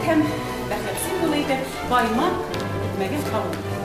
Теләк һәм бәхет символы итеп баймак икмәген кабул итә.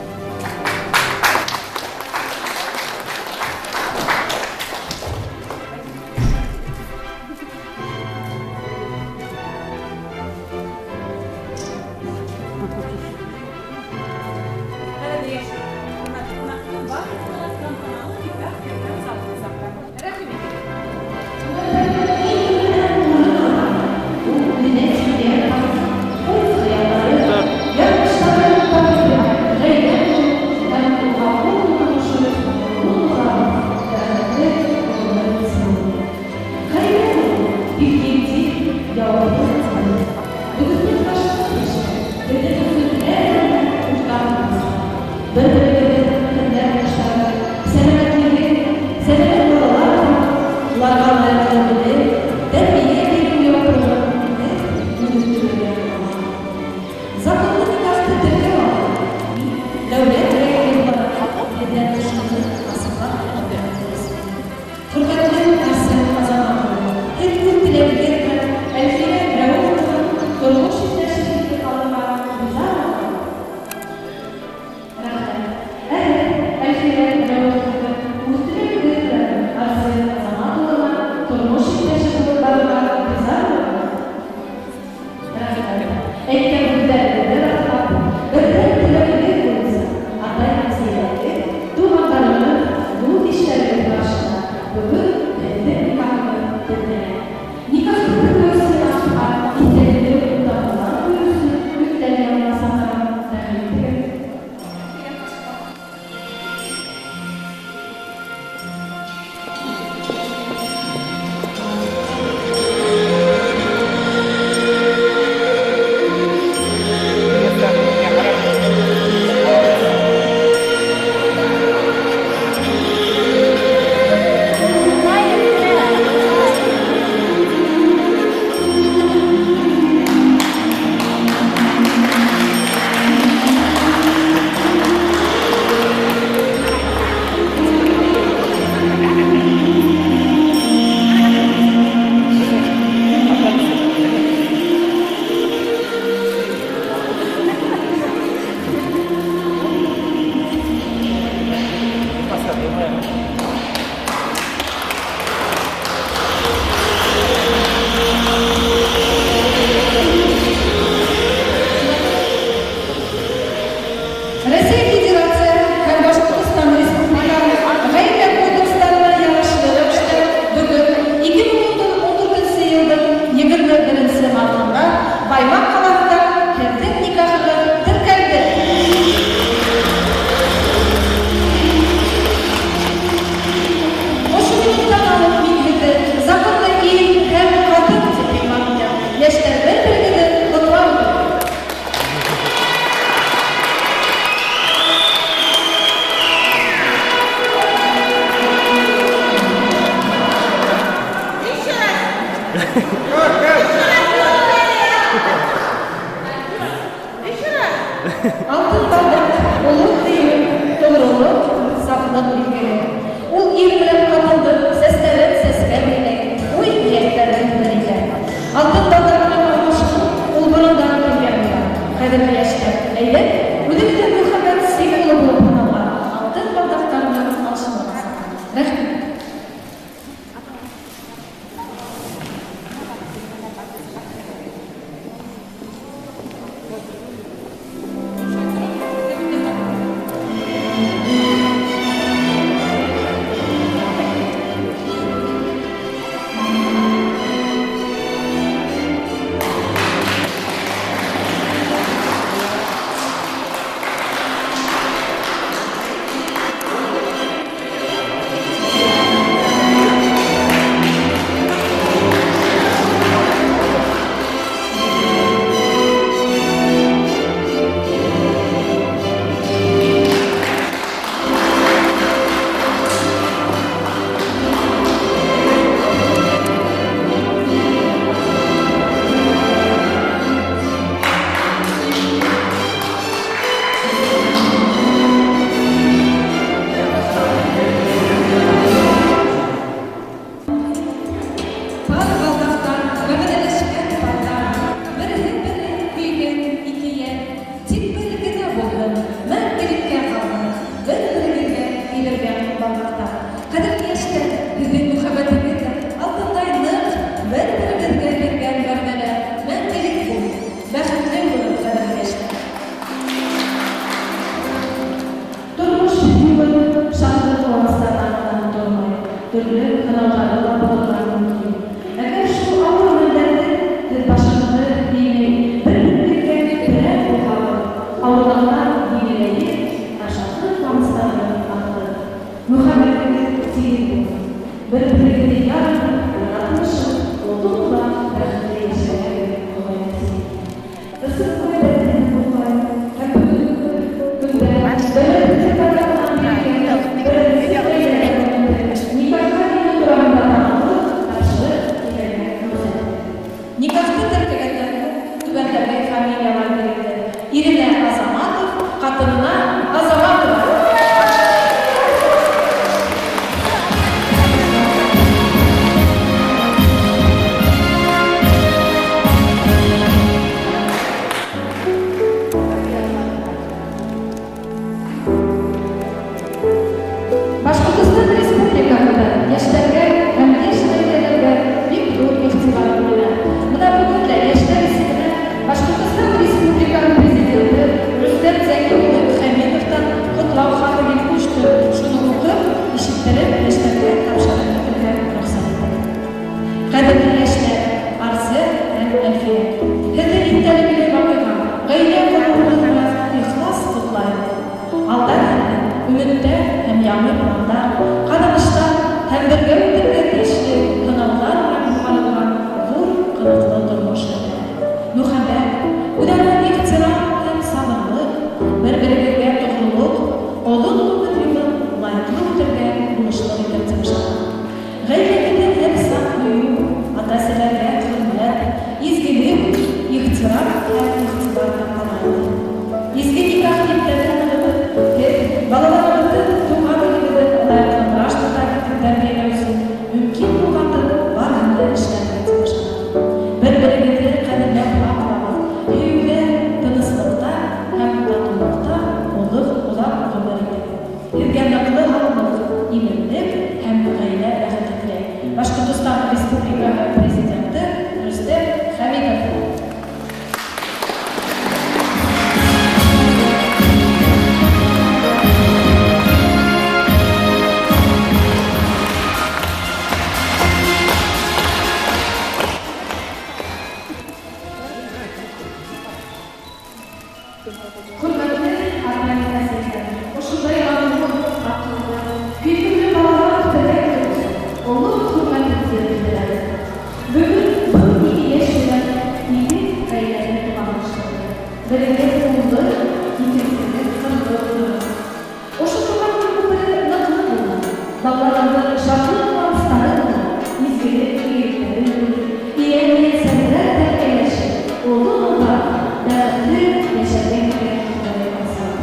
Хөрмәтле ата-әнәләр, ошондай матур, аҡыллы, һөйкөмлө балалар үҫтерә өсөн оло хөрмәтебеҙҙе белдерәбеҙ. Бөгөн был ике йәш йөрәк ике ғаиләне туғанлаштырҙы. Берегеҙ уллы, икенсегеҙ ҡыҙлы булдығыҙ. Ошо туған көн күпере ныҡлы булһын, балаларығыҙҙың шатлыҡ-ҡыуаныстары булһын, изгелек-игелекләре булһын, ейән-ейәнсәрҙәр тәрбиәләшеп, оло оҙаҡ, бәхетле йәшәргә биргән Хоҙай алсын.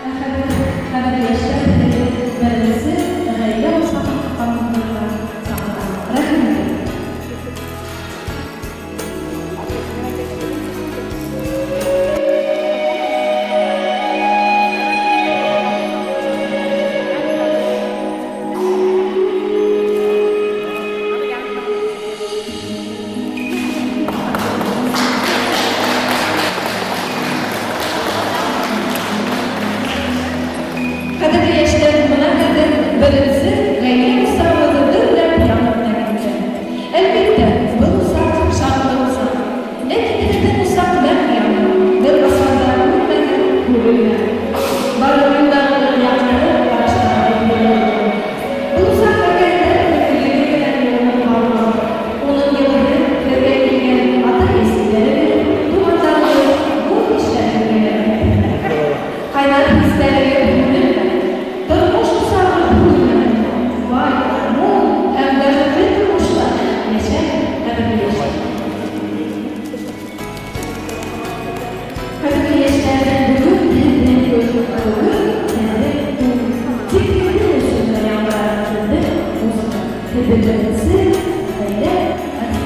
Ә хәҙер, кадерле яшьләр, һеҙҙе беренсе ғаилә усағын ҡабыҙырға саҡырам. Рәхим итегеҙ. Кадерле яшьләр, бына һеҙҙең беренсе ғаилә усағығыҙ дөрләп янып та китте. Әлбиттә, был усаҡ шартлы усаҡ. Ләкин һеҙҙең усаҡ мәңге яна, бер ҡасан да һүнмәне, һүрелмәне. Бары юлдарығыҙ яҡтырып, ҡараштарығыҙ нурлы булды. Был усаҡ бәргәндә изгелеге менән йылынып ҡалманы. Уның йылыһы һеҙгә килгән ата-әсәләрегеҙ, туғандарығыҙ, дуҫ-иштәрегеҙгә лә үтте. Ҡайнар хистәрегеҙ һүнмәне, тормош усағы һүнмәне. Бай, мул һәм бәхетле тормошта йәшәгеҙ, ҡәҙерле йәштәр. Кадерле яшьләр, бөгөн һеҙҙең көн, бөгөн һеҙҙең туй. Тик һеҙҙең өсөн генә яңғырай һеҙҙең музыка. Һеҙҙең беренсе ғаилә усағы.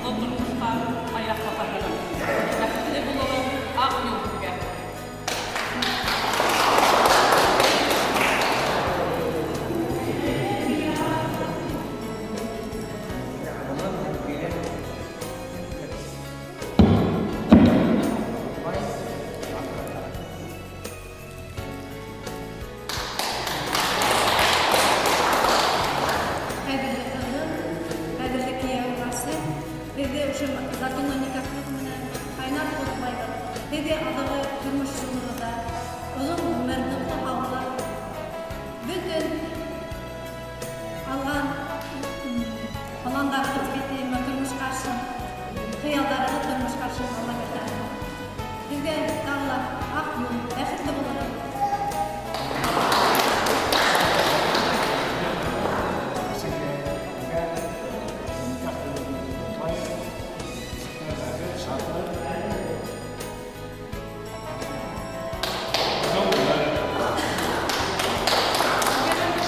шатлыҡлы тормошҡа аяҡ баҫаһығыҙ. Бәхетле булығыҙ, ак юл һеҙгә! Кадерле кызым, кадерле кияү Марсель, һеҙҙе ошо законлы никахығыҙ менән ҡайнар ҡотлайбыҙ. Һеҙгә алдағы тормош юлығыҙҙа оҙон ғүмер, ныҡлы һаулыҡ, бөтөн алған пландарығыҙ тип әйтәйемме, тормошҡа ашһын, хыялдарығыҙ тормошҡа ашһын, Алла бирһә. Һеҙгә тағы ла аҡ юл, бәхетле булығыҙ. Һеҙгә никах ҡотлайым. Бәхет, шатлыҡ. Һеҙгә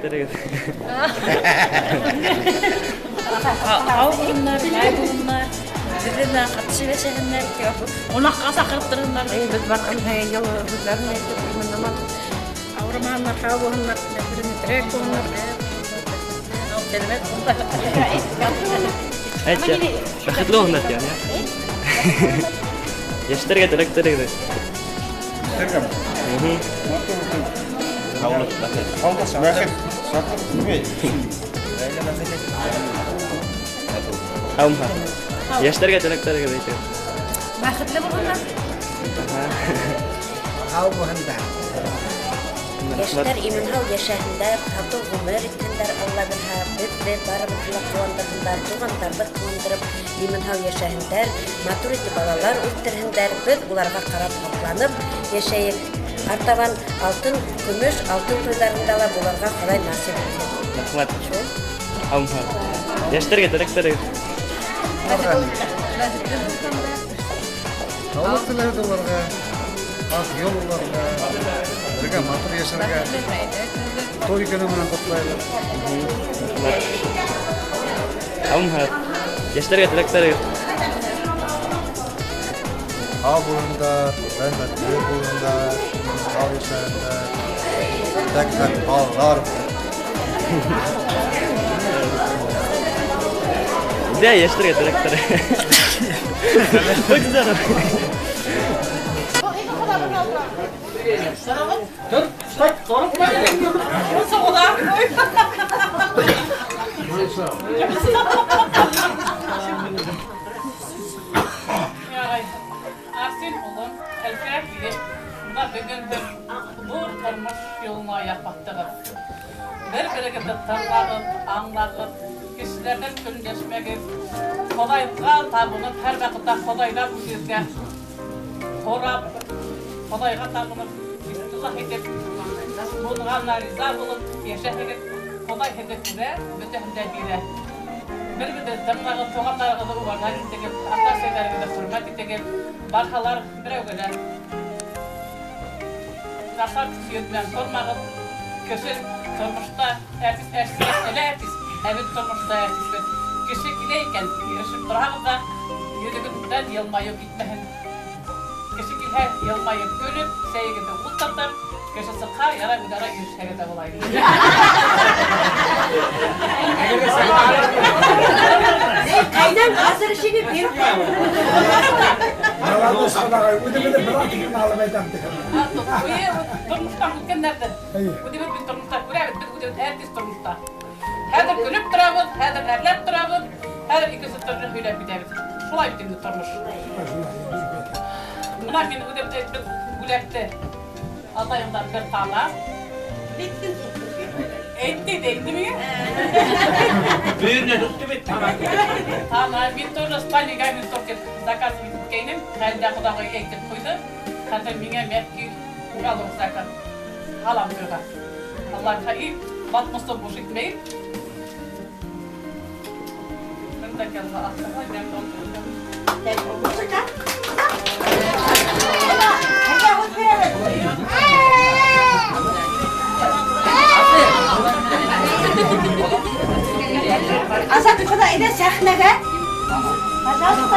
теләктәрегеҙ? Һау булһындар, бай булһындар, беҙҙе менән ҡатышып йәшәһендәр, ҡунаҡҡа саҡырып торһондар. Беҙ барған һайын йылы һүҙҙәрен әйтеп, имен-аман ауырымаһындар, һау булһындар, бер-береһенә терәк булһындар. Сәләмәт. Әйтсе, бәхетле булһындар тигән, я? Йәштәргә теләктәрегеҙ? Һаулыҡ, бәхет. Бәхет, шатлыҡ, Һаумыһығыҙ. Йәштәргә теләктәрегеҙ әйтегеҙ. Бәхетле булһындар. Һау булһындар. Йәштәр имен-һау йәшәһендәр, татыу ғүмер итһендәр, Алла бирһә, беҙҙе барыбыҙҙы ла ҡыуандырһындар, туғандарҙы ҡыуандырып, имен-һау йәшәһендәр, матур итеп балалар үҫтерһендәр, беҙ уларға ҡарап һоҡланып йәшәйек. Артабан алтын, көмөш, алтын туйҙарында ла булырға Хоҙай насип итһен. Рәхмәт. Һаумыһығыҙ. Йәштәргә теләктәрегеҙ? Бәхетле булһындар. Һаулыҡ теләйбеҙ уларға, аҡ юл уларға, бергә матур йәшәргә. Туй көнө менән ҡотлайбыҙ. Рәхмәт. Һаумыһығыҙ. Йәштәргә теләктәрегеҙ? Һау булһындар, бәхетле булһындар, һау йәшәһендәр. Тәк-тәк балалар. Дә, йәштәргә теләктәр. Будь здоров. Ярай. Арсен улым, Әлфирә килеп, бына бөгөн беҙ ҙур тормош юлына аяҡ баҫтығыҙ. Бер-берегеҙҙе тыңлағыҙ, аңлағыҙ, кешеләрҙән көнләшмәгеҙ. Хоҙайға табынып, һәр ваҡытта Хоҙайҙан үҙегеҙгә һорап, Хоҙайға табынып, бисмиллаһ итеп, булғанына риза булып йәшәһегеҙ. Хоҙай һеҙҙе күрә, бөтәһен дә бирә. Бер-берегеҙҙе тыңлағыҙ, туғандарығыҙҙы уғарҙан итегеҙ, ата-әсәләрегеҙҙе хөрмәт итегеҙ. Барһалар берәүгә лә насар йөҙ менән тормағыҙ. Кеше тормошта әртис, әртис, әле әртис, ә беҙ тормошта әртисбеҙ. Кеше килә икән, ирешеп торһағыҙ ҙа, йөҙөгөҙҙән йылмайыу китмәһен. Кеше килһә, йылмайып көлөп, сәйегеҙҙе ултыртып, кеше сыҡһа, ярай үҙ-ара ирешһәгеҙ ҙә була инде. Ҡайҙан хәҙер шиңеп биреп? Тормоштан үткәндәрҙе. Үҙебеҙ бит тормошта күрәбеҙ, беҙ үҙебеҙ әртис тормошта. Хәҙер көлөп торабыҙ, хәҙер әрләп торабыҙ, хәҙер икенсе төрлө һөйләп китәбеҙ. Шулай бит инде тормош. Бына мин үҙем бер бүләкте атайымдан бер тана. Әйтте дә инде миңә. Бөйөрөнә тотто бит тана. Тана, мин тоже спальныйға мин торт заказ иткәйнем. Хәлдә ҡоҙағый әйтеп ҡуйҙы. Хәҙер миңә мягкий уголок заказ. Һалам туйға. Аллаһ и батмысы буш итмәй. Бында кәлгә аҡсаға дәм тотто. Азат ҡоҙа, әйҙә сәхнәгә. Пожалуйста.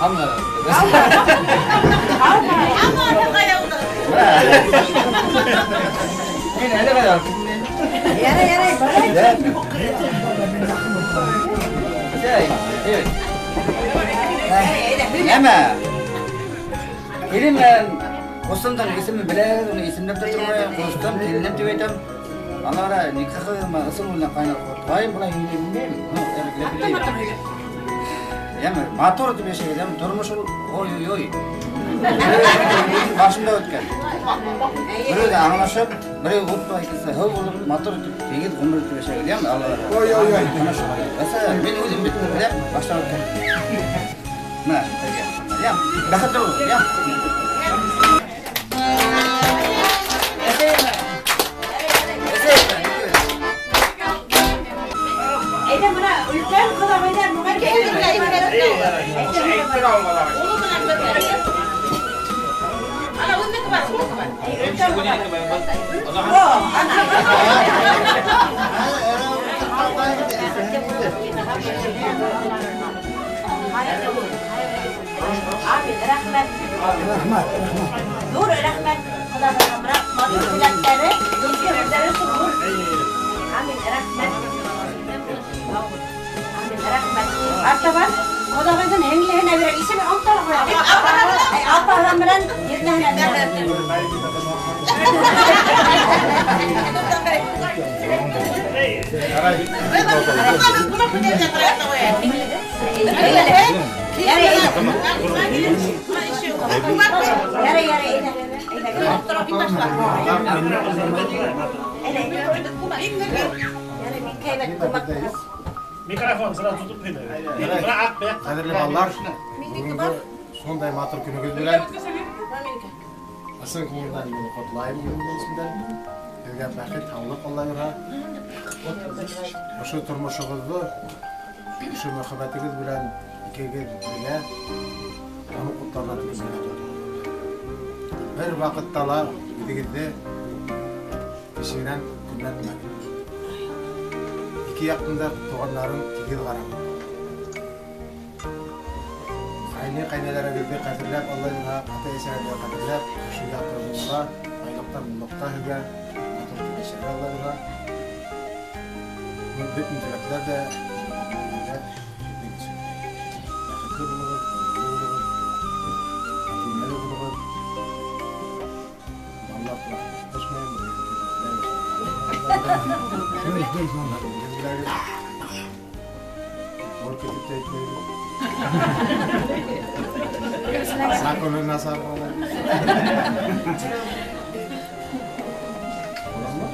Алма. Мин әле ҡайҙа? Ярай, ярай, барай. Нәмә? Килен менән ҡустымдың исемен беләһегеҙ, уны исемләп тә тормайым. Ҡустым, киленем тип әйтәм. Анара никахы ысул менән ҡайнар ҡотлайым, былай һөйләй белмәйем. Ну, әле Яме, матур итеп йәшәгеҙ, яме, тормош ул ой-ой-ой. Башымда үткән. Берәү ҙә аңлашып, берәү ут була, икенсе һыу булып, матур итеп, тигеҙ ғүмер итеп йәшәгеҙ, яме, Алла. Ой-ой-ой. Әсә, мин үҙем бит беләм, баштан үткән. Менә, әйе. Яме, бәхетле булығыҙ, яме. Әйҙә, бына өлкән ҡоҙағыйҙар миңә Ана, үҙенеке бар, үҙенеке бар. Амин, рәхмәт. Рәхмәт, рәхмәт. Ҙур рәхмәт. Ҡоҙағыйға матур теләктәре, изге һүҙҙәре өсөн ҙур. Амин, рәхмәт. Амин, рәхмәт. Артабан ҡоҙағыйҙың һеңлеһенә бирә. Исеме оноталар. Апаһы менән еҙнәһенә бирә. Микрофон сразу тотоп ҡуйҙы. Ҡәҙерле балалар, бөгөнгө шундай матур көнөгөҙ менән ысын күңелдән һине ҡотлайым үҙемдең исемдән. Һеҙгә бәхет, һаулыҡ Алла бирһә. Ошо тормошоғоҙҙо, ошо мөхәббәтегеҙ белән икегеҙ бергә тамуҡ уттарына тиклем тотоғоҙ. Бер ваҡытта ла үҙегеҙҙе кешенән көнләтмәгеҙ. Ике яҡтың да туғандарын тигеҙ ҡарағыҙ. Ҡайны-ҡәйнәләрегеҙҙе ҡәҙерләп, Алла бирһә, ата-әсәләрҙе ҡәҙерләп, ошо яҡты донъяла, байлыҡта, муллыҡта һеҙгә матур итеп йәшәргә Алла бирһә. Бөтөн теләктәр ҙә һеҙгә һеҙҙең өсөн. Бәхетле булығыҙ, күңелле булығыҙ, күңелле булығыҙ. Балалар тураһында һөйләшмәйем, үҙегеҙ Только итеп тә әйтмәйем. Законы насар була. Буламы?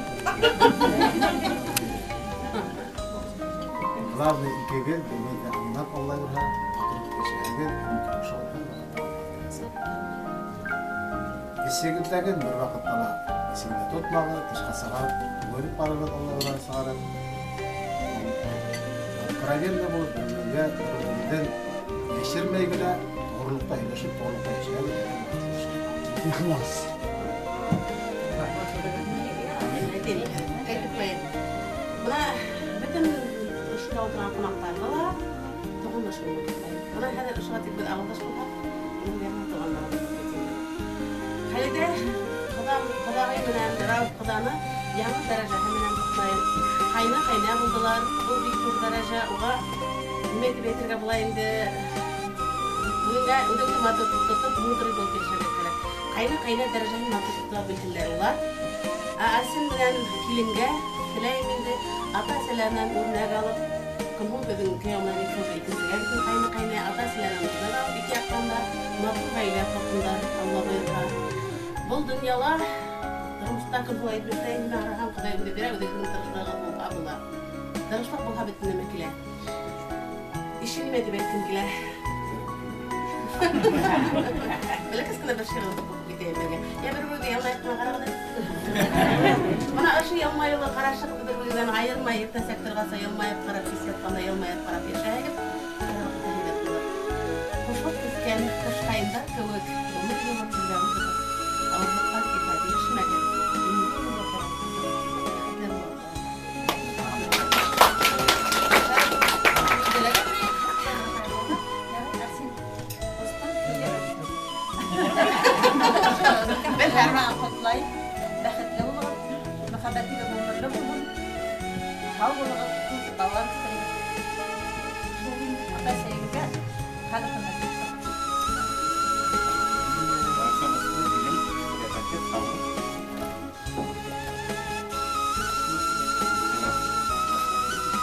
Главное, икегеҙ бер-берегеҙҙе аңлап Алла бирһә, матур итеп йәшәһегеҙ һәм тормошоғоҙ һәр ваҡытта теләсә. Эсегеҙҙәге бер ваҡытта ла эсегеҙҙә тотмағыҙ, тышҡа сығарып, бүлеп барығыҙ, Алла бирһә, сығарып. Откровенно булып, бер-берегеҙгә бер-берегеҙҙән йәшермәй генә, тоғролоҡта һөйләшеп, тоғролоҡта йәшәгеҙ. Ихлас. Бына бөтөн ошонда ултырған ҡунаҡтарҙы ла туғандаш менән ҡотлайым. Бына хәҙер ошоға тип беҙ ауылдаш булһаҡ, уның яңы туғандарыбыҙ бит инде. Хәлидә ҡоҙағый менән Рауф ҡоҙаны яңы дәрәжәһе менән ҡотлайым. Ҡайны-ҡәйнә булдылар, был бик ҙур дәрәжә, уға нимә тип әйтергә була инде, үҙеңә үҙеңде матур тотоп, мудрый булып йәшәргә кәрәк. Ҡайны-ҡәйнә дәрәжәһен матур тота белһендәр улар. Ә Арсен менән киленгә теләйем инде, ата-әсәләренән үрнәк алып, кем һуң беҙҙең кейәү менән икәү икенсегә бөтөн ҡайны-ҡәйнә, ата-әсәләренән үрнәк алып, ике яҡтан да матур ғаилә ҡорһондар, Алла бойорһа. Был донъяла тормошта кем һуң әйтмештәй, нимә һораһаң, Хоҙай үҙе бирә, үҙегеҙҙең тырышлығығыҙ булһа була. Тырышлыҡ булһа бөтөн нәмә килә. Ише нимә тип әйткем килә? Бәләкәс кенә бер шиғыр уҡып китәйем әле. Йә бер-берегеҙгә йылмайып ҡына ҡарағыҙ әле. Бына ошо йылмайыулы ҡарашығыҙ бер-берегеҙҙән айырмай, иртәнсәк торғанса йылмайып ҡарап, кис ятҡанда йылмайып ҡарап йәшәһегеҙ, һәр ваҡытта һәйбәт булыр. Ҡушылып үҫкән ҡош ҡайындар кеүек ғүмер юлы бергә уҙығыҙ. Ауырлыҡтар килһә бирешмәгеҙ. Еңеү юлы ҡарап тотоғоҙ. Бәхетле булығыҙ. Беҙ һәр ваҡыт ҡотлайым. Бәхетле булығыҙ, мөхәббәтегеҙ ғүмерле булһын. Һау булығыҙ, күп балалар үҫтерегеҙ. Ата-әсәйегеҙгә ҡәҙер-хөрмәт. Барсағыҙҙы килен, бәхет, һаулыҡ.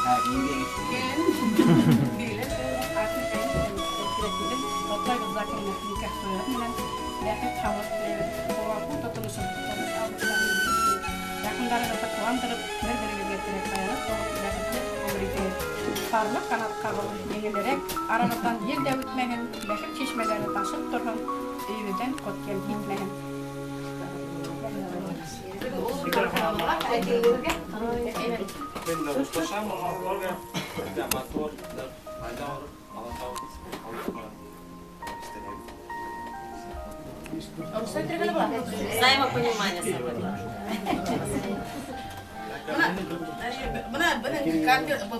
Һә, еңгә. Ҡотлайбыҙ законлы никах туйығыҙ менән. Бәхет, һаулыҡ теләйбеҙ. Ҡыуаныслы тотоношоп, тыныс ауырлыҡтарҙы яҡындарығыҙҙы ҡыуандырып, бер-берегеҙгә терәк таянып булып, бәхетле ғүмер итегеҙ. Парлы ҡанат ҡағыу еңелерәк, арағыҙҙан ел дә үтмәһен, бәхет шишмәләре ташып торһон, өйөгөҙҙән ҡот кәм китмәһен. Мин дә хушлашам, уларга. Матур, ғаилә ҡороп, бала табып, һаулыҡ менән. Взаимопонимание самое главное. Бына беҙҙең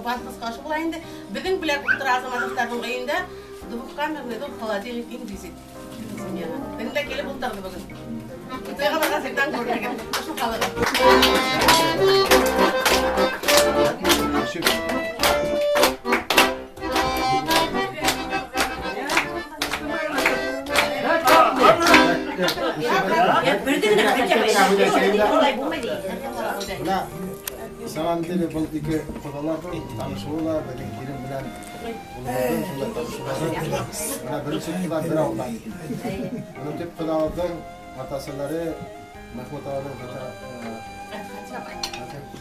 банкҡа була инде. Беҙҙең белән ултыра Азаматовтарҙың өйөндә двухкамерный дом, холодильник иң визит. Беҙҙең дә килеп ултырҙы бөгөн. Туйға барған сектан күрергә. Ошо халыҡ. Бына самом деле был ике ҡоҙаларҙың танышыуы ла беҙҙең килен менән улыбыҙҙың шундай танышыуҙары. Бына беренсе ҡоҙа бер ауылдан. Бының төп ҡоҙабыҙҙың атасылары Мәхмүт ағаның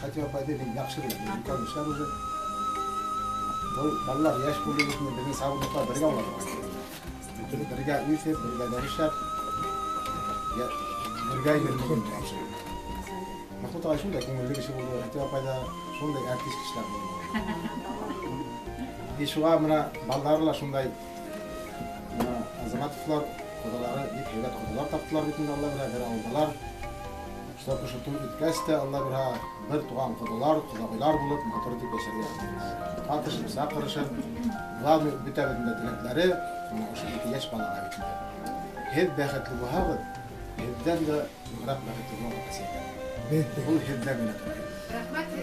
Хәтиә апайҙы мин яҡшы беләм, өлкән кешеләр уже. Был балалар йәш булды бит, беҙҙең сабырлыҡта бергә улар. Бергә үҫеп, бергә дәрәшәп, бергә йөрөгән. Мәхмүт ағай шундай күңелле кеше булды, Хәтиә апай ҙа шундай артист кешеләр булды. И шуға бына балалары ла шундай, бына Азаматовлар ҡоҙалары бик һәйбәт ҡоҙалар таптылар бит инде, Алла бирһә, бер ауылдалар. Шулай ошо туй үткәс тә, Алла бирһә, бер туған ҡоҙалар, ҡоҙағыйлар булып, матур итеп йәшәргә ятабыҙ. Атышып, саҡырышып, главный бөтәбеҙҙең дә теләктәре, бына ошо ике йәш балаға бит инде. Һеҙ бәхетле булһағыҙ, һеҙҙән дә нығыраҡ бәхетле булған әсәйҙәр. Был һеҙҙән генә тора.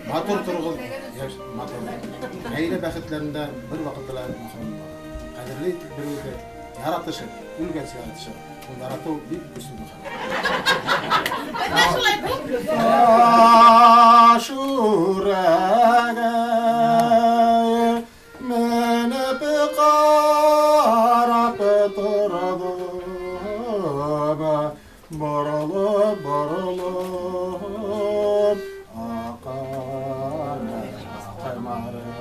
Матур тороғоҙ, йәш, матур. Ғаилә бәхетләрендә бер ваҡытта ла мәхрүм булмағыҙ. Ҡәҙерле итеп бер-берегеҙҙе яратышып, үлгәнсе яратышып, ул яратыу бик көслө мөхәббәт. Ашурәгә менеп ҡарап торҙом, боролоп, боролоп, аҡан ҡымарай.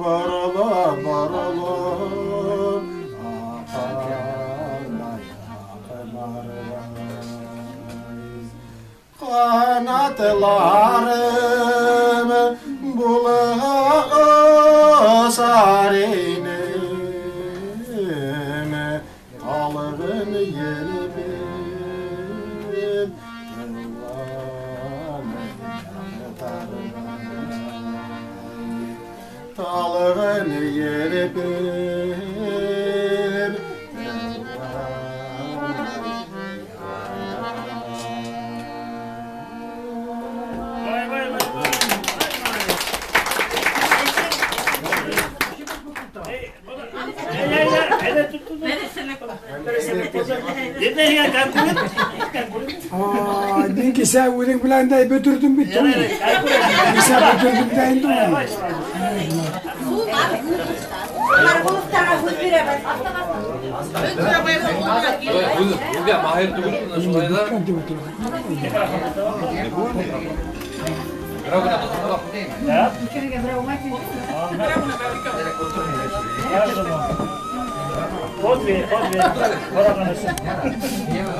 Боролоп, боролоп, аҡан ҡымарай. Ҡанатларым булһа осар инем, талығын елбеп, талығын елбеп, Мин кисә үҙең белән дә бөтөрҙөм бит. Кисә бөтөрҙөм дә инде. Марғуловтарға һүҙ бирәбеҙ. Үҙгә маһир түгел, шулай ҙа. Берәү генә тотоп. По две.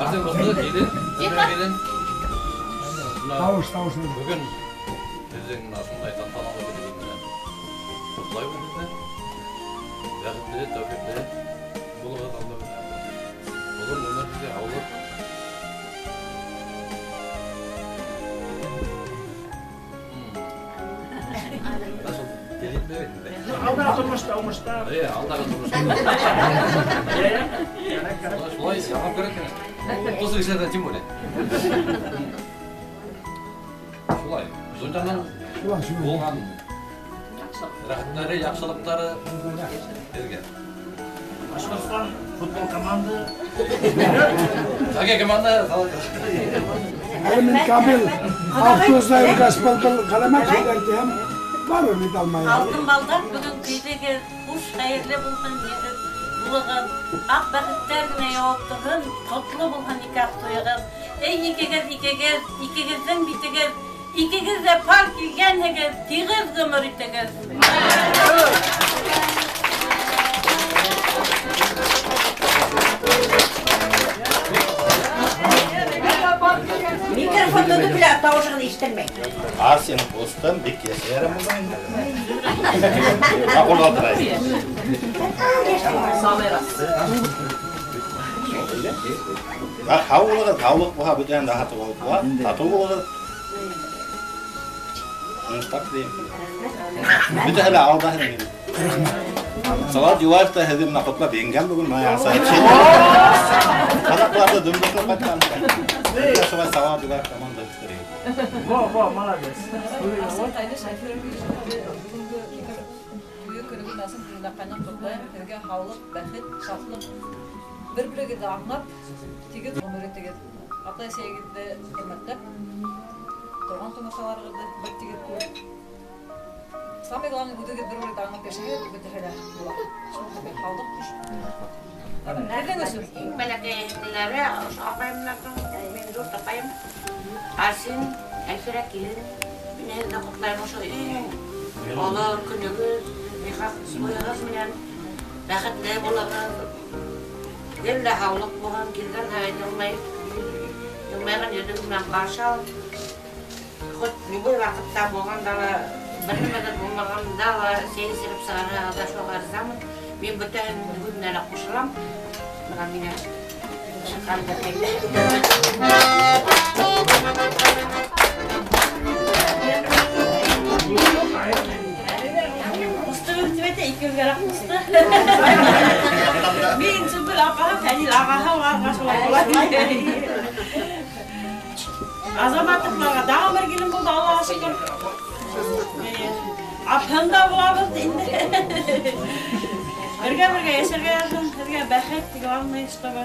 Арсен ҡусты, килен, килен. Тауыш. Бөгөн беҙҙең бына шундай тантаналы көнөгөҙ менән ҡотлайбыҙ һеҙҙе. Бәхетле, тәүфиҡле булығыҙ, Алла бирһә. Оҙон ғүмер һеҙгә, һаулыҡ. Алдағы тормошта, уңышта. Алдағы тормошта. Шулай, яҡын кәрәк кенә. Ҡусы кешеләрҙән тем более. Шулай, донъяның булған рәхәттәре, яҡшылыҡтары һеҙгә. Башҡортостан футбол команды. Хоккей команда. Мин Камил автобусда йөргәс был ғәләмәт һөйләр тиһәм, барыбер бит алмайым. Алтын балдар бөгөн көйҙөгөҙ, хуш хәйерле булһын, булығыҙ, аҡ бәхеттәр генә яуап торһон, ҡотло булһын никах туйығыҙ. Эй, икегеҙ, икегеҙ, икегеҙҙең битегеҙ, икегеҙ ҙә пар килгәнһегеҙ, тигеҙ ғүмер итегеҙ. Микрофон тотоп белә, тауышығыҙ ишетелмәй. Арсен ҡустым, бик йәшәрем булды инде. Ҡулға тора. Инде. Һау булығыҙ, һаулыҡ булһа, бөтәһен дә һатып алып була. Татыу булығыҙ. Ну, так тием. Бөтәһе лә алда һеҙҙең инде. Салават Юлаев та һеҙҙе менән ҡотлап еңгән бөгөн менә сайт. Ҡаҙаҡларҙы дөмбөҫләп ҡайтҡан. Беҙгә шулай Салават Юлаев команда үҫтерегеҙ. Во, во, молодец. Бөгөнгө көнөгөҙ насым көнөндә ҡотлайым. Һеҙгә һаулыҡ, бәхет, шатлыҡ. Бер-берегеҙҙе аңлап, тигеҙ ғүмер итегеҙ. Атай-әсәйегеҙҙе хөрмәтләп, торған тумырсаларығыҙҙы бер тигеҙ күреп. Самое главное, үҙегеҙ бер-берегеҙҙе аңлап йәшәгеҙ, бөтәһе лә була. Шул һеҙгә һаулыҡ. Һеҙҙең өсөн. Иң бәләкәй һеңлеләре, ошо апайымдарҙың, минең дүрт апайым, Арсен, Әлфирә килен. Мин һеҙҙе ҡотлайым ошо иң оло көнөгөҙ, никах туйығыҙ менән бәхетле булығыҙ. Гел дә һаулыҡ булһын, килгән һайын йылмайып, йылмайған йөҙөгөҙ менән ҡаршы ал. Хоть любой ваҡытта булғанда ла, бер нимә лә булмағанда ла сәй эсереп сығарһағыҙ ҙа шуға ризамын. Мин бөтәһен һүҙенә лә ҡушылам. Бына миңә сыҡҡан бер Ҡустыбыҙ тип әйтә, икебеҙгә лә ҡусты. Мин Сөмбөл апаһы, Фәнил ағаһы, уларға шулай була. Азаматовларға тағы бер килен булды, Аллаға шөкөр. Апһын да булабыҙ инде. Бергә-бергә йәшәргә яҙһын, һеҙгә бәхет, главное, чтобы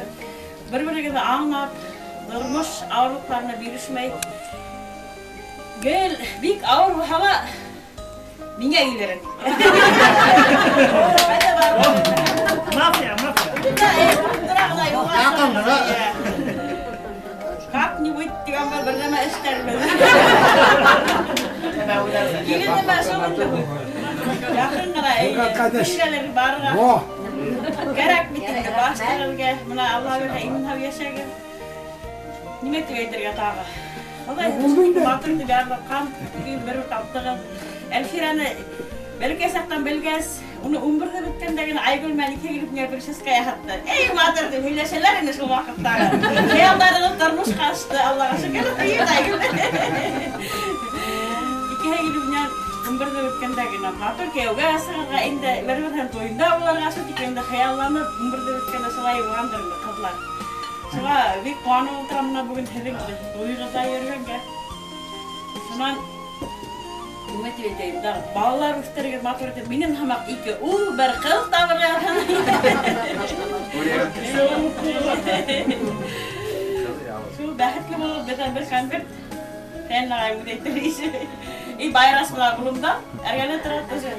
бер-берегеҙҙе аңлап, тормош ауырлыҡтарына бирешмәй. Гел бик ауыр булһа ла, миңә килерен. Мафия, мафия. Как-нибудь тигән бер нәмә эшләрбеҙ. Киленемә шул инде. Яҡын ғына, кешеләр барырға. Кәрәк бит инде баш тегергә. Бына Алла бирһә, имен һау йәшәгеҙ. Нимә тип әйтергә тағы? Хоҙай матур итеп яратҡан, бер таптығыҙ. Әлфирәне бәләкәй саҡтан белгәс, уны 11-ҙә бөткәндә генә Айгөл менән икәү килеп миңә прическа яһатты. Эй, матур тип һөйләшәләр ине шул ваҡыттағы. Хыялдарығыҙ тормошҡа ашты, Аллаға шөкөр. Айгөл. Икәү килеп миңә 11-ҙә бөткәндә генә матур кейәүгә сығырға, инде бер-береһенең туйында булырға шул тиклем дә хыялланып, 11-ҙә бөткәндә шулай булғандыр инде ҡыҙлар. Шуға бик ҡыуанып ултырам бына бөгөн һеҙҙең туйығыҙҙа йөрөгәнгә. Шунан нимә тип әйтәйем, тағы балалар үҫтерегеҙ матур итеп. Минең һымаҡ ике ул, бер ҡыҙ табырға. Шул бәхетле булып, беҙҙән бер конверт. Фәнил ағай үҙе әйтер ише. И байрас була ҡулымда, әргәлә тора тоже.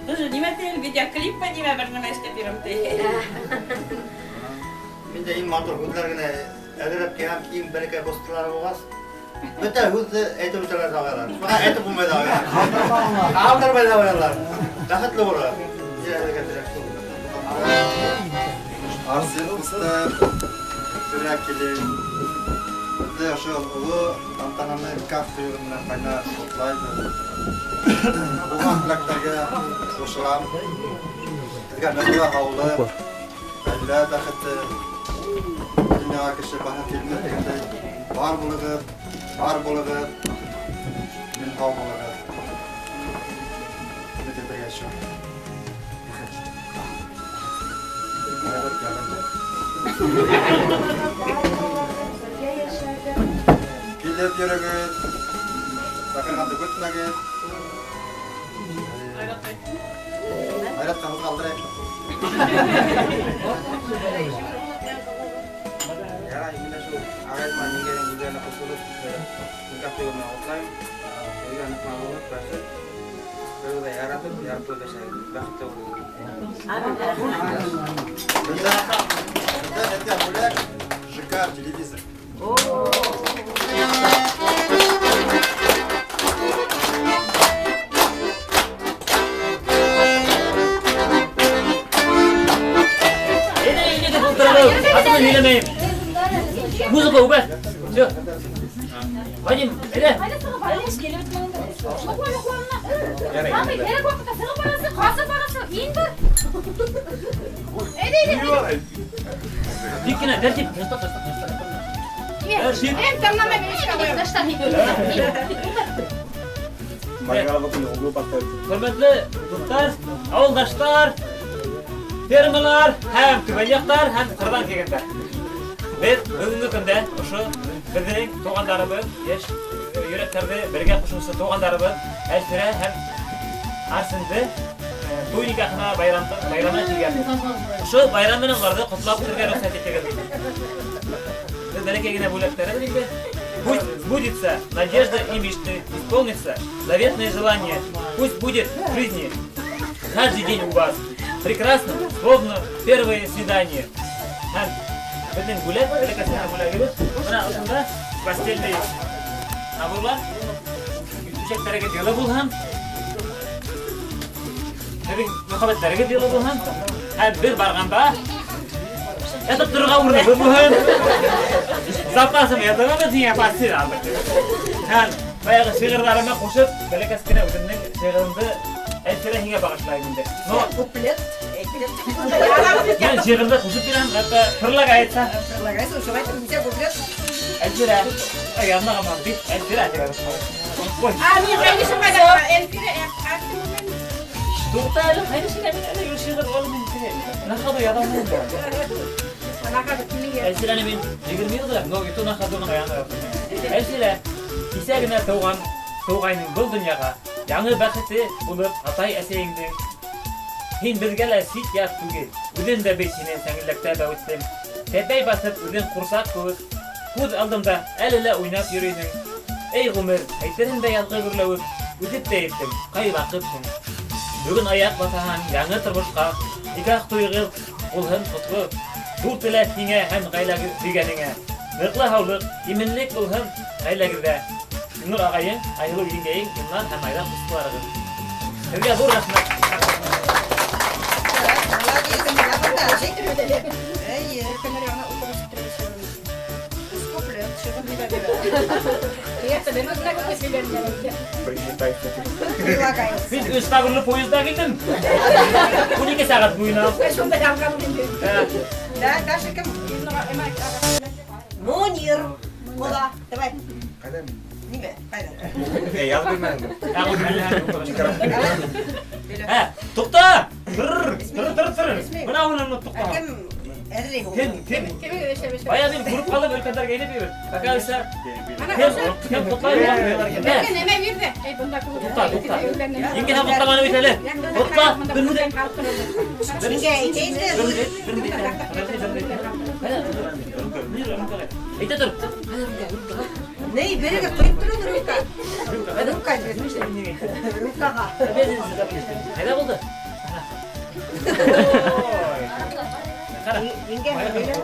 Тоже нимә тием, видеоклиппа нимә бер нәмә эшләп йөрөм ти. Мин дә иң матур һүҙҙәр генә әҙерләп килгән, иң бәләкәй ҡустылары булғас, бөтә һүҙҙе әйтеп үтәләр ҙә ҡуялар. Шуға әйтеп булмай ҙа ҡуялар. Ҡалдырмай ҙа ҡуялар. Бәхетле булырға. Арсен ҡустым, Фирә килен. Беҙҙе ошо оло тантананы никах туйы менән ҡайнар ҡотлайбыҙ. Булған теләктәргә ҡушылам. Һеҙгә ныҡлы һаулыҡ, ғаилә бәхете, донъяға кеше баһа килмәҫ тигәндәй, бар булығыҙ, бар булығыҙ, мин һау булығыҙ. Өмөт итергә шул. Килеп йөрөгөҙ, саҡырғанды көтмәгеҙ. Айратҡа һүҙ ҡалдырайыҡ. Ярай, мин дә шул ағайым менән еңгәнең үҙҙәренә ҡушылып, никах туйы менән ҡотлайым. Туйға ныҡлы булып, бәхет, бер-берегеҙҙе яратып, яратып йәшәгеҙ. Бәхетле булығыҙ. Бында һеҙгә бүләк, ЖК телевизор. Музыка убавь. Все. Вадим, әйҙә. Тик кенә тәртип. Тәртип. Хөрмәтле дуҫтар, ауылдаштар, фермалар һәм түбән яҡтар һәм ҡырҙан килгәндәр. Беҙ бөгөнгө көндә ошо беҙҙең туғандарыбыҙ, йәш йөрәктәрҙе бергә ҡушыусы туғандарыбыҙ Әлфирә һәм Арсенде туй никахына байрамына килгәнбеҙ. Ошо байрам менән уларҙы ҡотлап үтергә рөхсәт итегеҙ. Беҙ бәләкәй генә бүләктәребеҙ инде. Пусть сбудется надежда и мечты, исполнится заветное желание. Пусть будет в жизни каждый день у вас прекрасным, словно первое свидание. Һәм беҙҙең бүләк, бәләкәс кенә бүләгебеҙ. Бына ошонда постельный наборлар. Түшәктәрегеҙ йылы булһын. Һеҙҙең мөхәббәттәрегеҙ йылы булһын. Һәм беҙ барғанда ятып торорға урыныбыҙ булһын. Запасым ятығыбыҙ һиңә постель алдыҡ. Һәм баяғы шиғырҙарыма ҡушып, бәләкәс кенә үҙемдең шиғырымды Әлфирә һиңә бағышлайым инде. Но Куплет. мин шиғырҙы ҡушып бирәм, хатта предлагается. Предлагается, шулай итеп, нисә куплет? Әлфирә. Ай, янына бит Әлфирә тигән. Ой. А, мин ҡайнышым ҡайҙа? Әлфирә, Арсен менән. Туҡта әле, ҡайнышым мин әле шиғыр ул мин теге. На ходу яҙам инде. Әлфирәне мин 20 йыл беләм, но и то на ходу ғына яңы. Әлфирә, кисә генә тыуған тыуғайның был донъяға яңы бәхете булып атай-әсәйеңдең. Һин беҙгә лә сит ят түгел. Үҙем дә бит һинең сәңгелдәктә үҫтем. Тәпәй баҫып үҙең ҡурсаҡ кеүек күҙ алдымда әле лә уйнап йөрөйһөң. Эй ғүмер, әйтерһең дә яҙғы гөрләүек, үтеп тә еттең, ҡай ваҡыт һуң? Бөгөн аяҡ баҫаһаң яңы тормошҡа, никах туйығыҙ булһын ҡотло. Ҙур теләк һиңә һәм ғаилә һөйгәнеңә. Ныҡлы һаулыҡ, именлек булһын ғаиләгеҙҙә. Илнур ағайың, Айһылыу еңгәйең, Илнар һәм Айҙар ҡустыларығыҙ. Һеҙгә ҙур рәхмәт. Әйе. Өлкәннәр яғына уҡып ишеттереп шиғырын. Өс куплет шиғыр Предлагается. Мин өс вагонлы поездда килдем. 12 сәғәт буйына. Шунда яҙған инде. Да, дальше кем? Мунир. Ҡоҙа, давай. Нимә? Ҡайҙа? Яҙып бирмәнең. Ә, туҡта! Тор, тор, тор, тор. Бына уны туҡта. Кем әҙерләй? Кем, кем? Бая мин күреп ҡалдым, өлкәндәргә инеп йөрөп. Оказывается, кем, кем ҡотлай? Беҙгә нәмә бирҙе? Эй, бында Туҡта, туҡта. Еңгә һәм ҡотламаны бит әле. Ҡотла, бер минут. Еңгә әйтәйем дә. Әйтә тор. Ни, берегеҙ ҡойоп тороғоҙ рюмка. Рюмка. Рюмкаға. Ҡайҙа булды? Ҡара. Еңгә һөйлә.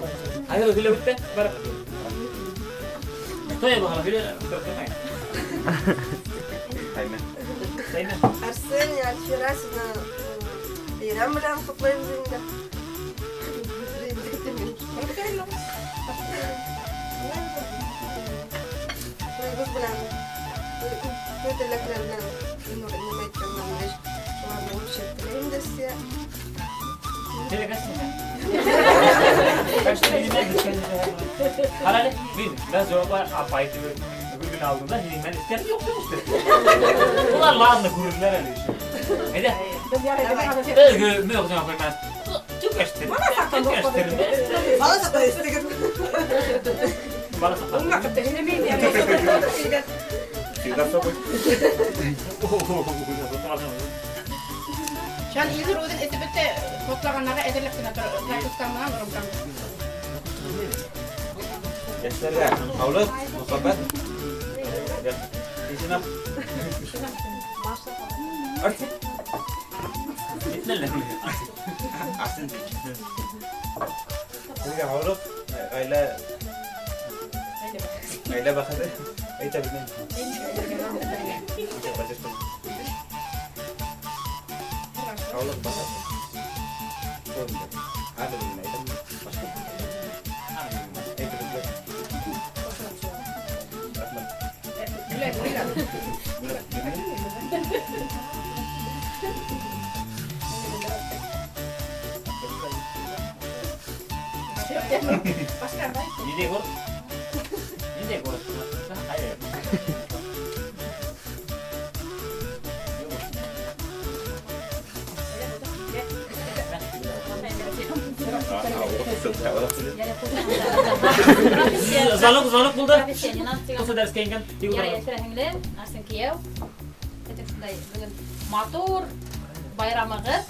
Айҙа һөйләп үтте. Бар. Той булған һөйлә. Таймер. Арсен, Альфира, һеҙҙе бәйрәм белән ҡотлайбыҙ инде. Туйыбыҙ белән, туй теләкләре белән Илнур нимә әйткәнен белеш, шуларны үлчәп теләйем дә һеҙгә. Ҡара әле, мин бер жауапла апай түгел. Бөгөн алдында һинең менән эскән юҡ түгел. Улар ладно күрерләр әле еще. Әйҙә. Беҙ мин оҡшаған ҡуймаҫ. Түкәштер. Түкәштер. Бала саҡта эстегеҙ. Бала саҡта. Ул ваҡытта һөйләмәйем. Всегда с собой. Шан Илнур үҙен эсеп бөттө, ҡотлағандарға әҙерләп кенә тор. Закуска менән рюмканы. Йәштәргә һаулыҡ, мөхәббәт. Тишина. Арсен. Етмәле. Арсен. Һеҙгә һаулыҡ, ғаилә ғаилә бәхете. Әйтә белмәйем. Һаулыҡ, бәхет. Хәҙер мин әйтәм. Башҡа. Әйтә белмәйем. Рәхмәт. Бүләк. Башка дай. Ниндәй город? Ниндәй город? Ҡайҙа? Звонок, звонок булды. Булса дәрескә ингән. Ярай, Әлфирә һеңлем, Арсен кейәү. Беҙҙең шундай бөгөн матур байрамығыҙ.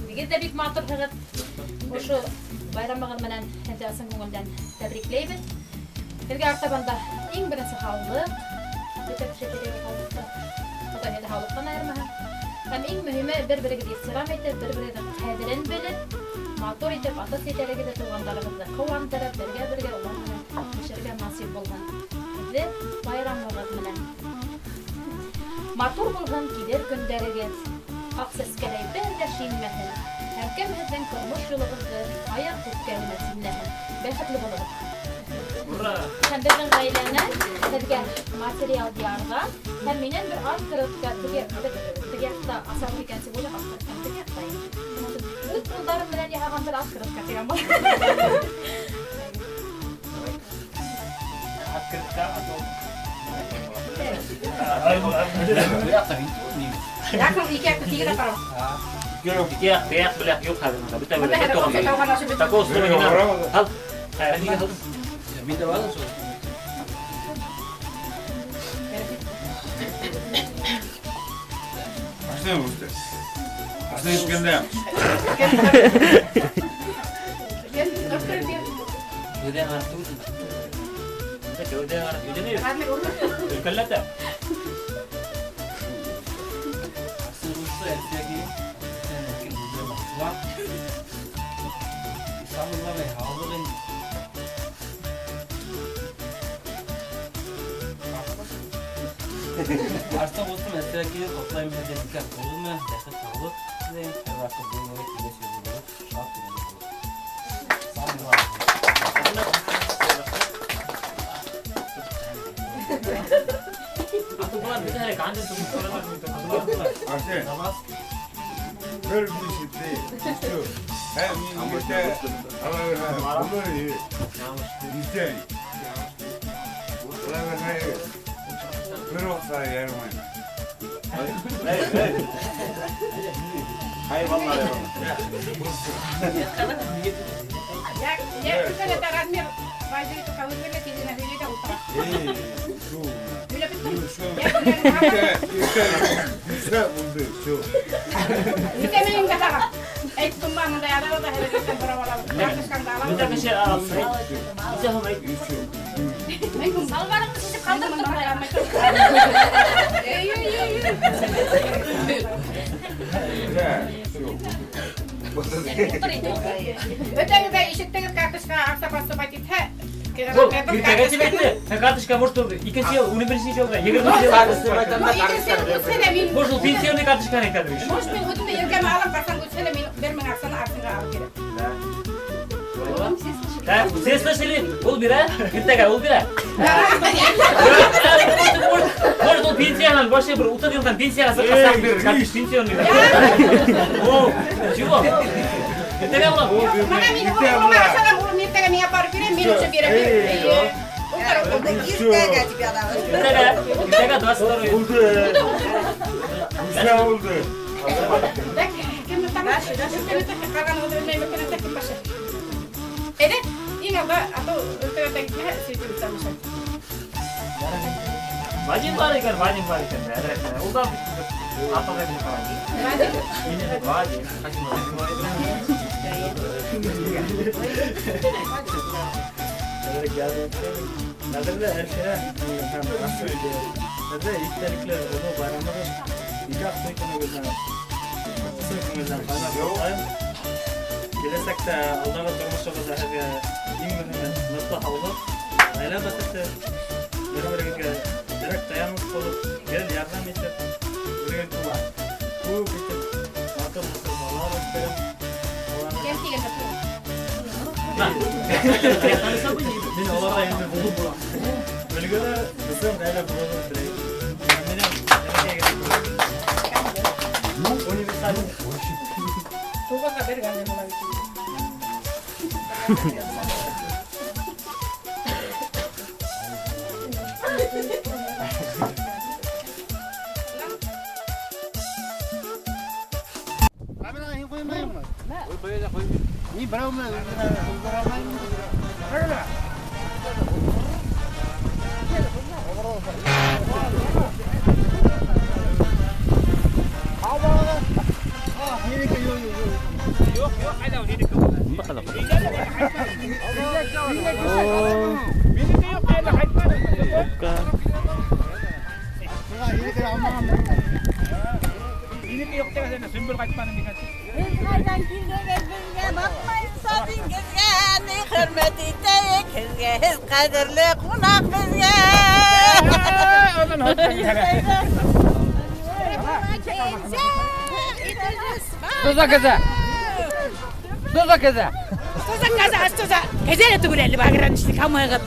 Үҙегеҙ ҙә бик матурһығыҙ. Ошо байрамығыҙ менән һеҙҙе ысын күңелдән тәбрикләйбеҙ. Һеҙгә артабан да иң беренсе һаулыҡ, бөтә кеше кәрәк һаулыҡты. Хоҙай һеҙҙе һаулыҡтан айырмаһын. Һәм иң мөһиме бер-берегеҙҙе ихтирам итеп, бер-берегеҙҙең ҡәҙерен белеп, матур итеп ата-әсәләрегеҙҙе, туғандарығыҙҙы ҡыуандырып, бергә-бергә улар менән йәшәргә насип булһын. Һеҙҙе байрамығыҙ менән. Матур булһын килер көндәрегеҙ. Аҡ сәскәләй бер ҙә шилмәһен. Һәр кем һеҙҙең тормош юлығыҙҙы аяҡ күккә генә тиңләһен. Бәхетле булығыҙ. Ура! Һәм беҙҙең ғаиләнән һеҙгә материал ярҙам һәм минән бер открытка теге яҡта асабыҙ икән тип уйлап, открытка теге яҡта ине. Үҙ ҡулдарым менән яһаған бер открытка тигән был. Открытка атау. Яҡын ике яҡты тигеҙ апарам. Ике яҡ, бер яҡ беләк юҡ хәҙер монда. Бөтә беләк, бер туған. Такого слова не надо. Ал. Хәйран нигә алдың? Мин дә бар шул. Арсен үҫте. Арсен үҫкәндә. Үҙең артыҡ түгел. Үҙең артыҡ үҙең. Өлкәнләтә. Арсен үҫте, Әлфиәгә. Самое главное, һаулыҡ инде. Арсен ҡустым, Әлфиәгә ҡотлайым һеҙҙе никах туйы менән, бәхет, һаулыҡ теләйем. Һәр ваҡыт булмай киләсе юлы шат күңелле булыр. Самое главное. Ату булар бөтә һәләк, андый Арсен. Бер бишете, всё. Һәм егеттә алар булыр иртә. Алар бер ваҡытта ярымай. Хайваннар. Я өлкәнләтә размер вазир только үҙгәрә тиҙ генә һөйләй ҙә ултыра. Һөйләп бөттөм. Иртә булды, всё. Иртә минең дә тағы. Әйттем ба, мындай алабыҙ да һәләкәттән һорап алабыҙ. Карточкаңды алабыҙ. Бөтә кеше алсын. Нисә һум әйт? Салбарыңды сисеп ҡалдырып тормай. Эй, эй, эй, эй. Ултыр инде, ултыр. Бөтәгеҙ ҙә ишеттегеҙ, карточка аҡса поступать итһә, Был, иртәгә тип әйтте. Һә, карточка, может, ул икенсе йыл, ун беренсе йылда, егерменсе йылда. Ну, икенсе йыл үтһә лә мин Может, ул пенсионный карточканы әйтәдер еще. Может, мин үҙемде елкәмә алам, ҡасан үтһә лә мин бер мең аҡсаны Арсенға алып бирәм. Да, все слышали? Ул бирә, иртәгә ул бирә. Может, ул пенсиянан вообще бер утыҙ йылдан пенсияға сыҡҡан бирер, карточка пенсионный. О, чего? Иртәгә була. Бына мин улыма ышанам, улым иртәгә миңә барып бирә, мин уже бирәм. Ултыр, ултыр. Иртәгә тип яҙабыҙ. Иртәгә, иртәгә двадцать второй. Булды. Үҫә булды. Так, кемде таң? Ҡалған үҙе белмәйем, өлкәнән кем башы? Әйҙә, иң алда атау өлкәнән китмәһә, сөйтеп танышам. Вадим бар икән, Вадим бар икән. Әҙерәк. Ул да атау әҙер ҡарай. Вадим. Вадим. Ҡәҙерле Әлфирә һәм Арсен, һеҙҙе иҫтәлекле оло байрамығыҙ, никах туй көнөгөҙ менән ысын күңелдән ҡайнар ҡотлайым. Киләсәктә алдағы тормошоғоҙҙа һеҙгә иң мөһиме ныҡлы һаулыҡ, ғаилә бәхете, бер-берегеҙгә терәк таяныс булып, гел ярҙам итеп, үҙегеҙ күп итеп, матур-матур балалар үҫтереп, уларҙы Кем тигәндә туй? Мин уларға инде булып булам. Өлгөлө беҙҙең ғаилә булыуын теләйем. Минең әнекәйгә универсаль. Туғыҙға бер генә була бит. Ни берәү менән уздыра алмайм. Хөрмәт итәйек һеҙгә, һеҙ ҡәҙерле ҡунаҡ беҙгә. Что за коза? Что за коза? Что за коза? Что за? Коза это түгел әле, пограничник, хамайғыт.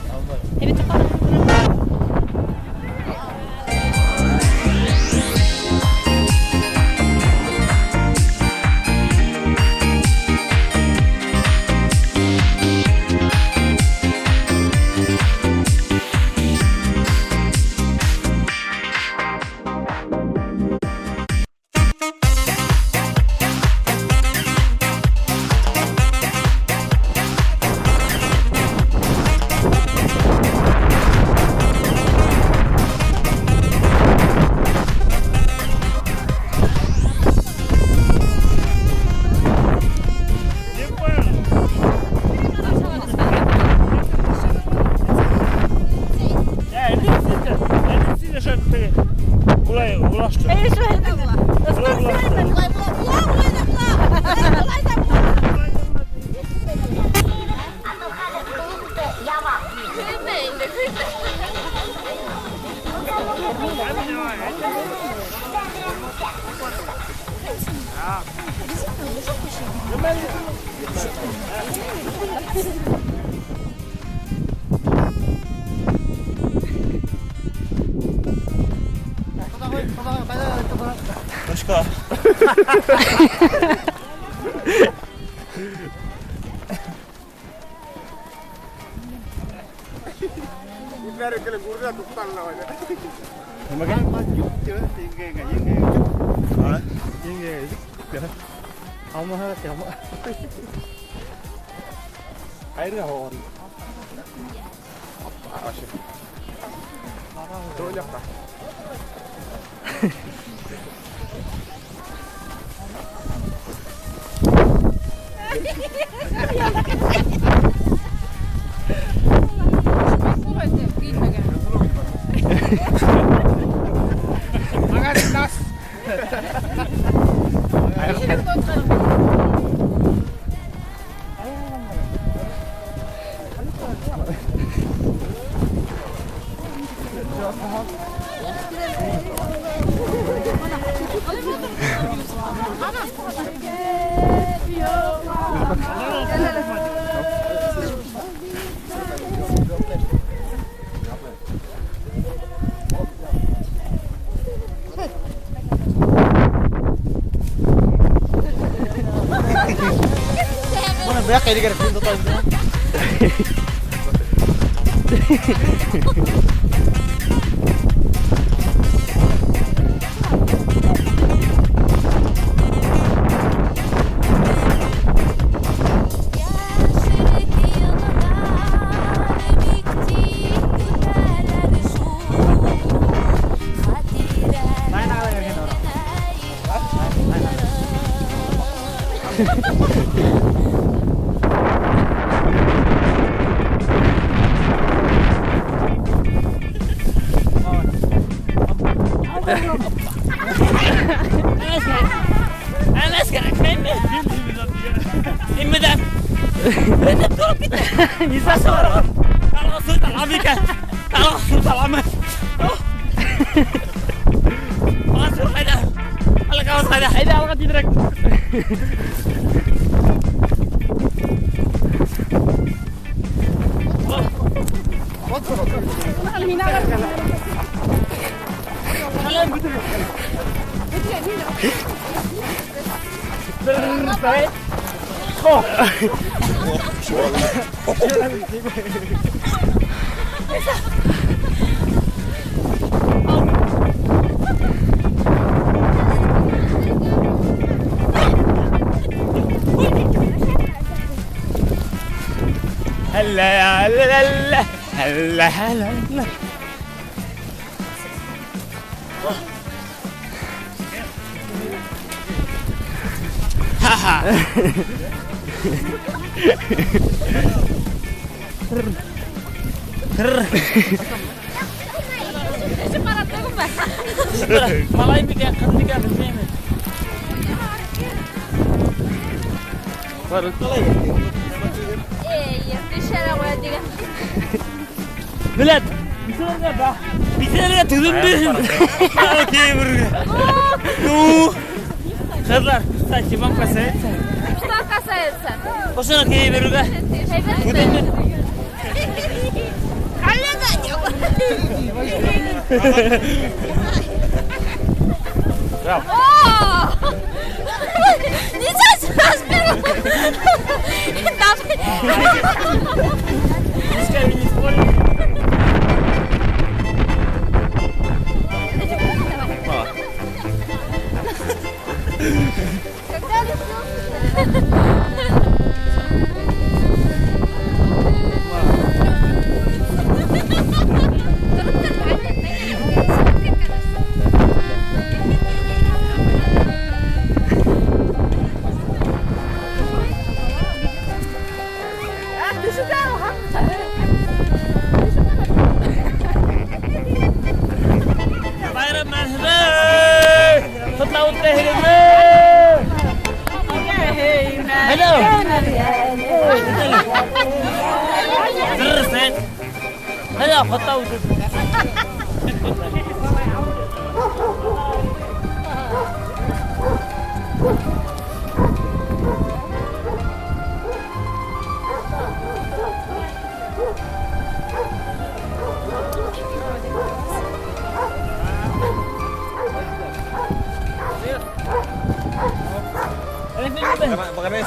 Başka. لا لا لا لا لا لا. Малай микән, ҡыҙ микән, белмәйем. Millet, bir tüzündü. Qızlar, кстати, вам касается? Что касается? Ошоно кие берүүгө. Ничего себе разберу! Когда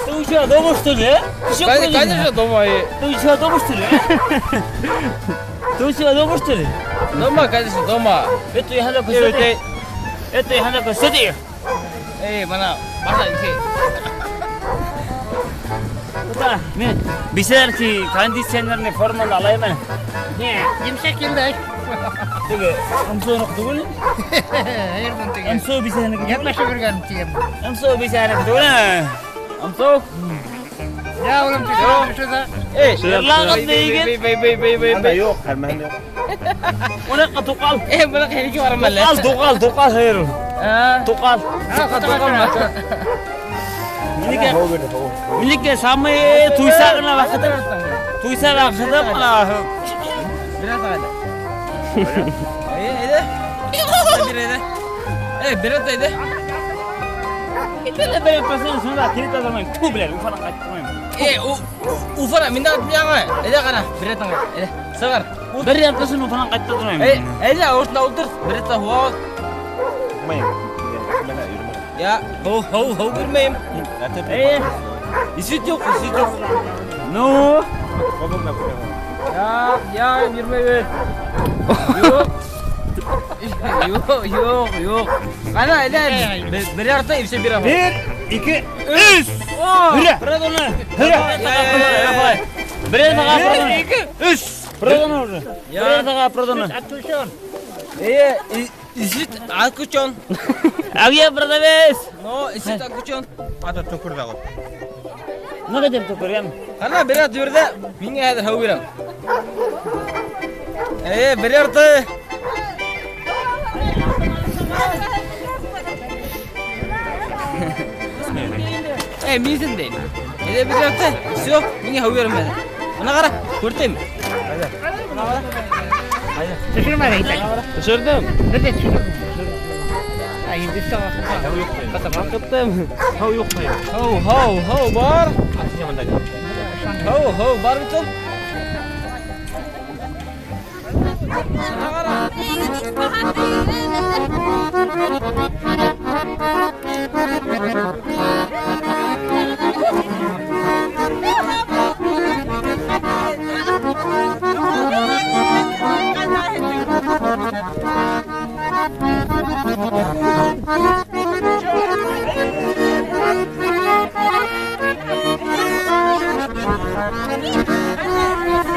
Ты у себя дома, что ли? Конечно, дома. Ты у себя дома, что ли? Ты у себя дома, что ли? Дома, конечно, дома. Это я хана кусати. Это я хана кусати. Эй, мана, баса исе. Ута, мен бисерки кондиционерный форманы алайм. Не, йомшак килде. Теге, ымсоны түгел. Ымсо бисернеке. Ятмашы биргән тигән. Ымсо бисернеке түгел. Ымсо. Я улым төшә. Эй, Йырлаган дигән. Бей, бей, бей, бей, Анда юк, һәрмәһендә юк. Унака туҡал. Э, бына хәлгә барам әле. Туҡал, туҡал, туҡал хәйер. Туҡал. Туҡал. Минеке. Минеке самый туйса гына ваҡыты. Туйса ваҡыты мына. Бераз әле. Әйе, әйҙә. Бер әйҙә. Эй, бер әйҙә. Итәлә бер пасен шунда килеп тормайым. Ту белән Уфадан ҡайтып тормайым. Эй, Уфана миндә яңы. Әйҙә ҡара, бер әйҙә. Әйҙә, сығар. Бер яртысын Уфанан ҡайтып тормайым. Эй, әйҙә, уртына ултыр. Бер әйҙә һуға. Я, һыу, һыу, һыу бирмәйем. Эй, исет юҡ, исет юҡ. Ну? Я, я бирмәйем. Юҡ. Юҡ, юҡ, юҡ. Ҡана, әйҙә, бер ярты ипсе бирәм. Бер, ике, өс. Һөрә. Һөрә. Бер Бер, ике, өс. Продано уже. Бер продано. Отключен. Э, исит отключен. А где продавец? Но исит отключен. Ата төкөр дә. Ниңә тип төкөргән? Ҡана, бер ярты бирҙе, миңә хәҙер һыу бирәм. Э, бер ярты. Э, мин дейм. Әйҙә бер ярты. Всё, миңә һыу бирәм хәҙер. Бына ҡара, күртәм. Төшөрмәне итәк. Төшөрҙөм. Бер ҙә төшөрҙөм. Инде Ҡыптым. Һыу юҡ. Һыу, һыу, һыу бар. Һыу, һыу бар бит ул. Thank you.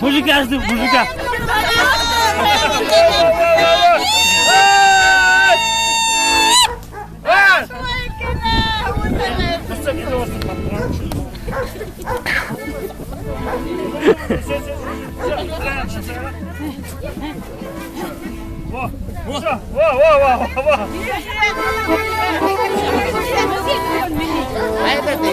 Мужика жду, мужика. Во, во, во, во, во. Это ты.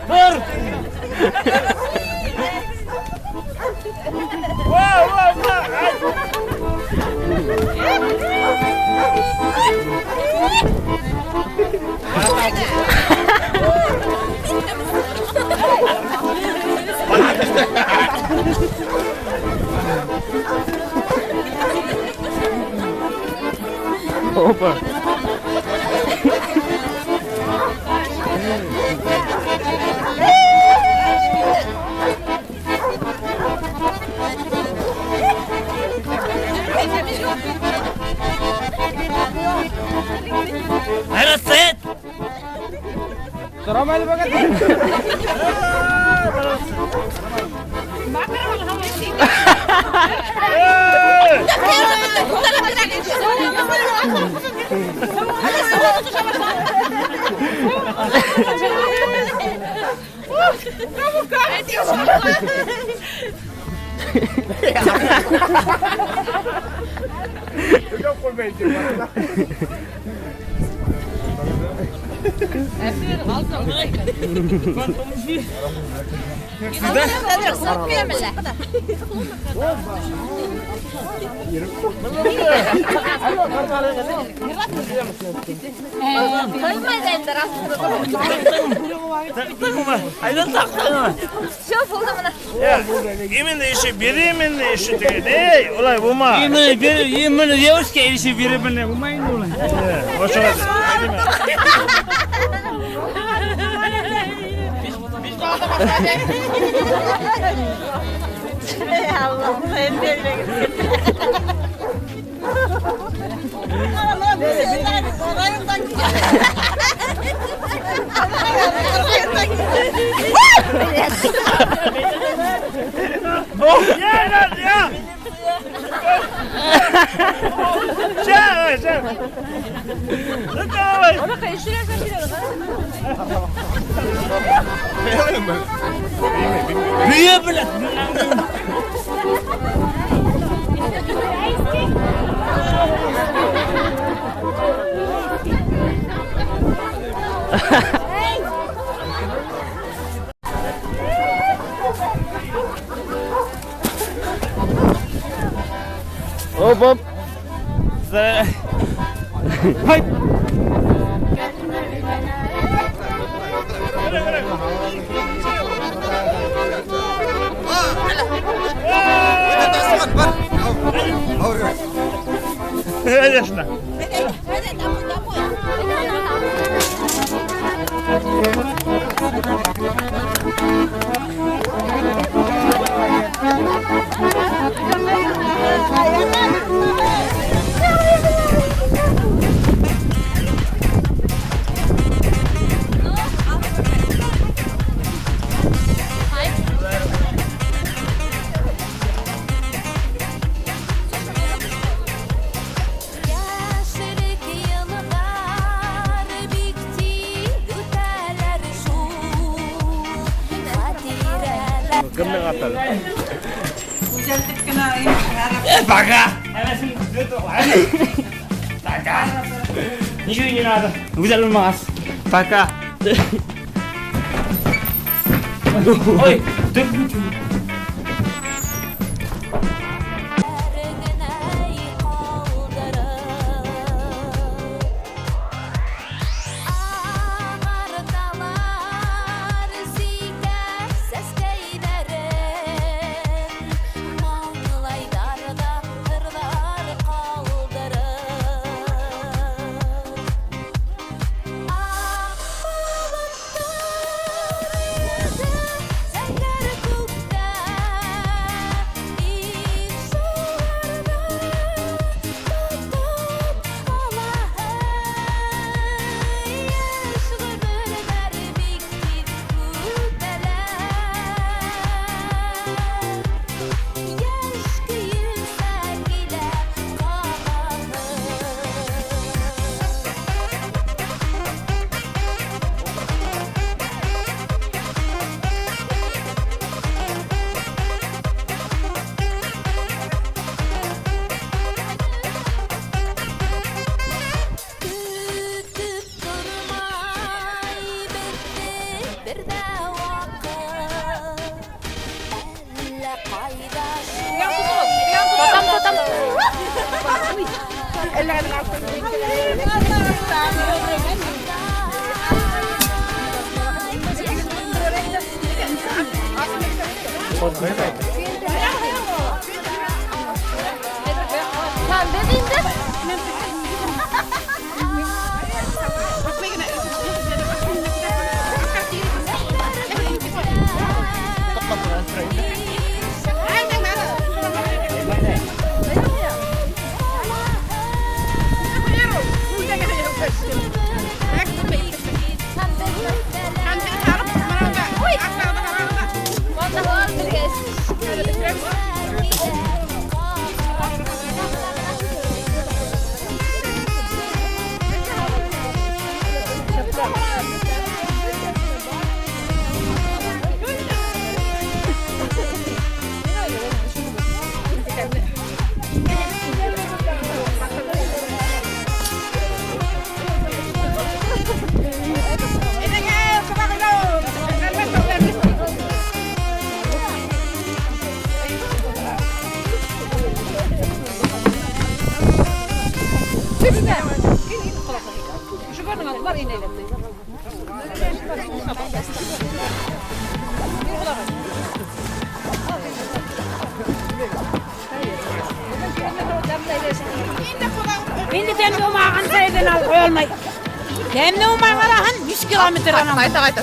Бер! Во, во, во! Опа! Айрат Сәйет! Торам әле бөгөн. Все, булды бына. Именно еще беременна еще тигән. Эй, улай булма. Именно именно девушка еще беременна. Булмай инде улай. Ошо. Ya, ya, ya. Ya, ya. Бие, блядь! Оп, оп. Хай! Конечно. Пока! Пока! Ничего не надо. Гүзәл булмағас. Пока. Ой, ты. Инде тәмле умаған сайҙан алып ҡуя алмай. Тәмле умағараһын 5 километр ана. Ҡайта ҡайта.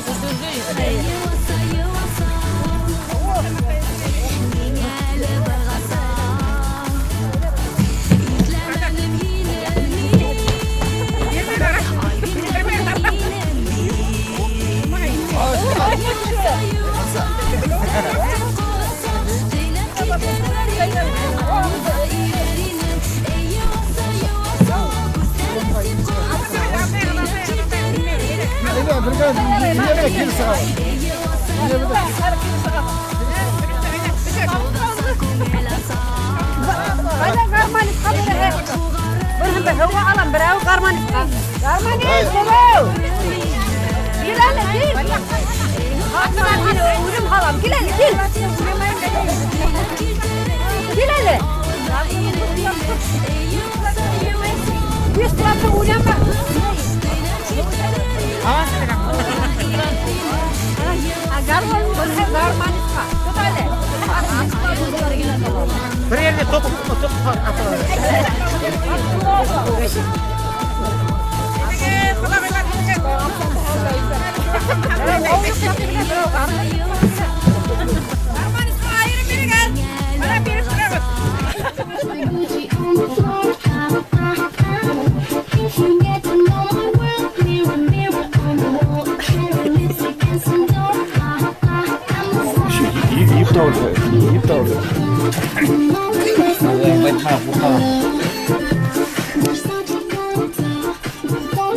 Бер ерҙә тоҡ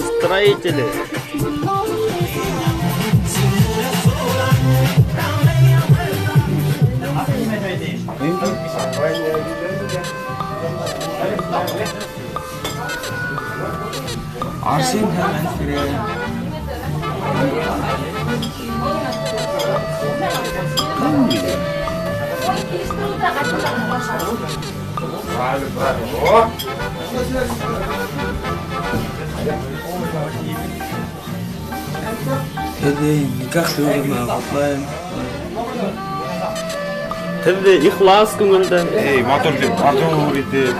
Строители. Арсен һәм Әлфирә. Һеҙҙе никах туйығыҙ менән ҡотлайым. Һеҙҙе ихлас күңелдән. Эй, матур тип, матур итеп.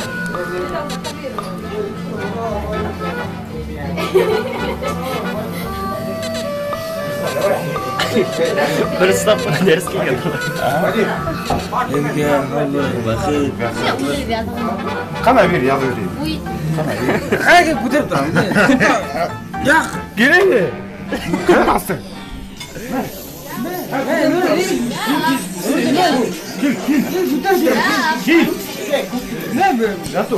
Бер саф дәрес килгән. Һеҙгә һаулыҡ, бәхет. Ҡана бир, яҙып бирәйем. Ҡана бир. Ҡайҙа күтәреп торам? Яҡ. Кирәкме? Ҡана асты. Кил, кил. Кил. Кил. Зато.